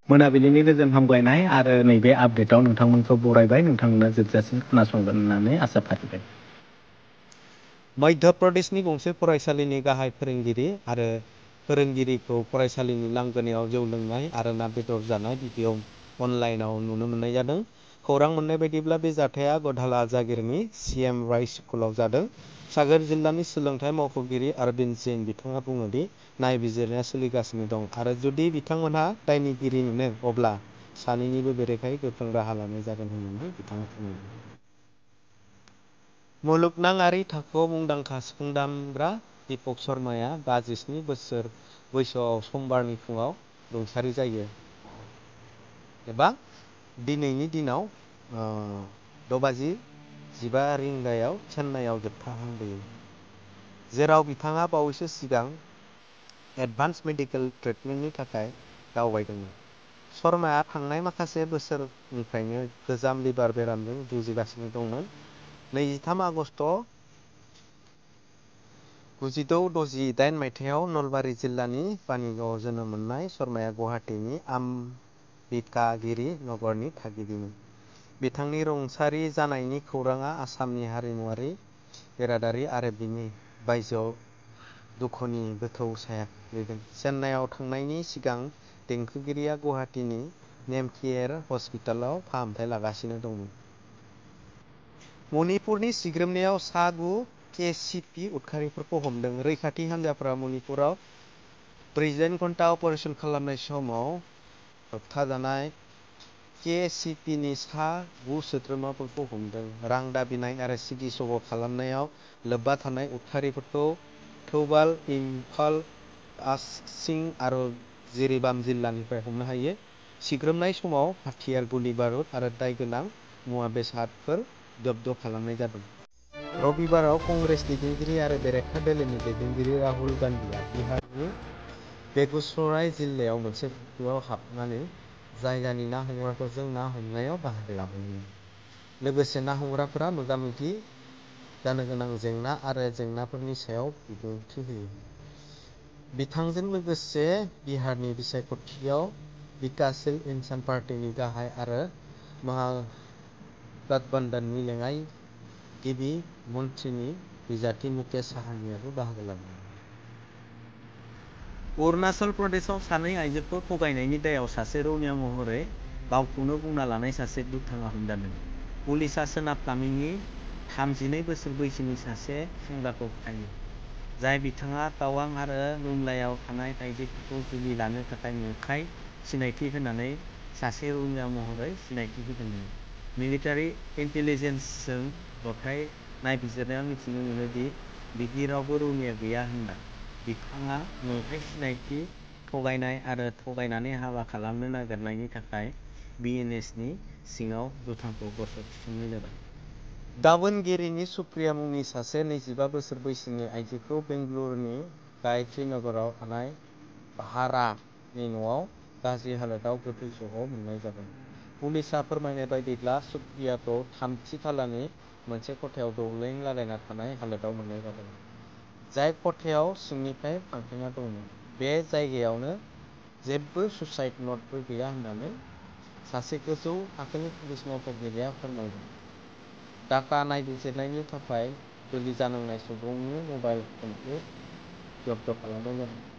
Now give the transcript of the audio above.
मोनाबिलिनि गोजोन हामग्लायनाय आरो नैबे आपडेटआव नोंथांमोनखौ बरायबाय। नोंथांमोना जोबजासिम खोनासंगोन होननानै आसा फारिबाय। मध्य प्रदेशनि गंसे फरायसालिनि गाहाय फोरोंगिरि आरो फोरोंगिरिखौ फरायसालिनि लांगोनायाव जौ लोंनाय आरो ना बेदर जानाय भिडिअ अनलाइनाव नुनो मोननाय जादों। खौरां मोननाय बायदिब्ला बे जाथाया गढाला जागिरनि CM राय स्कुलाव जादों। सागर जिल्लानि सोलोंथाइ मावख'गिरि अरविन्द जैन बिथाङा बुङो दि नायबिजिरनाया सोलिगासिनो दं आरो जुदि बिथांमोनहा दायनिगिरिनो अब्ला सानैनिबो बेरेखायै गोख्रों राहा लानाय जागोन होननानै बिथाङा फोरमायदों। मुलुगनाङारि थाखोआव मुंदांखा सिफुं दामग्रा दीपक शर्माया 57 बोसोर बैसोआव समबारनि फुङाव रुंसारि जायो एबा दिनैनि दिनाव 6:15 रिंगायाव चेन्नाईआव जोबथा हां बोयो, जेराव बिथाङा बावैसो सिगां एडभान्स मेडिकेल ट्रिटमेन्टनि थाखाय दावबायदोंमोन। शर्माया थांनाय माखासे बोसोरनिफ्रायनो गोजाम लिभार बेरामजों जुजिगासिनो दंमोन। 23 आगस्त 1968 मायथाइयाव नलबारी जिल्लानि पानीगांवआव जोनोम मोननाय शर्माया गुवाहाटीनि आम्बिकागिरि नगरनि थागिबिमोन। बिथांनि रुंसारि जानायनि खौराङा आसामनि हारिमुआरि बिरादारि आरो बिनि बायजोआव दुखुनि गोथौ साया खोख्लैदों। चेन्नाईआव थांनायनि सिगां देंखोगिरिया गुवाहाटीनि नेमकेयार हस्पिटालाव फाहामथाय लागासिनो दंमोन। मणिपुरनि सिग्रोमनायाव सा 9 KCP उदखारिफोरखौ हमदों। रैखाथि हानजाफोरा मणिपुराव 48 घन्टा अपारेसन खालामनाय समाव होबथाजानाय KCPनि सा 9 सोद्रोमाफोरखौ हमदों। रां दाबिनाय आरो सिगि सग' खालामनायाव लोब्बा थानाय उदखारिफोरखौ थौबाल, इम्फाल, आसिं आरो जिरिबाम जिल्लानिफ्राय हमनो हायो। सिग्रोमनाय समाव हाथियार, गुलि बारुद आरो दाय गोनां मुवा बेसादफोर जब्द खालामनाय जादों। रबिबाराव कंग्रेस दैदेनगिरि आरो बेरेखा दोलोनि दैदेनगिरि राहुल गान्धीआ बिहारनि बेगुसराय जिल्लायाव मोनसे फुख्रियाव हाबनानै जायगानि ना हमग्राफोरजों ना हमनायाव बाहागो लादोंमोन। लोगोसे ना हमग्राफोरा मोगा-मोगि जानो गोनां जेंना आरो जेंनाफोरनि सायाव बिबुंथि होयो। बिथांजों लोगोसे बिहारनि बिसायख'थियाव बिकासशील इन्सान पार्टीनि गाहाय आरो महागठबन्धननि लेङाइ गिबि मन्थ्रिनि बिजाथि मुकेश साहानीआबो बाहागो लादोंमोन। अरुणाचल प्रदेशआव सानै आइजोखौ थगायनायनि दायआव सासे रौनिया महरै गावखौनो बुंना लानाय सासे दुथाङा हमजादों। पुलिसआ सोनाब कामेंनि 32 बोसोर बैसोनि सासे सेंग्राखौ फोथायो, जाय बिथाङा तावां आरो लुमलायाव थानाय आइजोफोरखौ जुलि लानो थाखाय नंखाय सिनायथि होनानै सासे रौनिया महरै सिनायथि होदोंमोन। मिलिटारि इन्टेलिजेन्सजों जथाय नायबिजिरनायाव मिथिनो मोनो दि बिदि रावबो रौनिया गैया होनना। बिथाङा नंखाय सिनायथि, थगायनाय आरो थगायनानै हाबा खालामनो नागिरनायनि थाखाय BNSनि सिङाव दुथांखौ गसर थिसननाय जाबाय। दावनगेरेनि सुप्रिया मुंनि सासे 25 बोसोर बैसोनि आइजोखौ बेंगलुरुनि गायत्री नगराव थानाय भारानि न'आव गाज्रि हालोदाव गोथै सह' मोननाय जादों। पुलिसआ फोरमायनाय बायदिब्ला सुप्रियाखौ थामथि थालानि मोनसे खथायाव दौलें-लालायना थानाय हालोदाव मोननाय जादों, जाय खथायाव सिंनिफ्राय फांथेना दंमोन। बे जायगायावनो जेबो सुसाइड न'टबो गैया होननानै सासे गोजौ थाखोनि पुलिस मावख'गिरिआ फोरमायदों। डाका नायबिजिरनायनि थाखाय बोलि जानांनाय सुबुंनि मबाइल फनखौ जब्द खालामनाय जादों।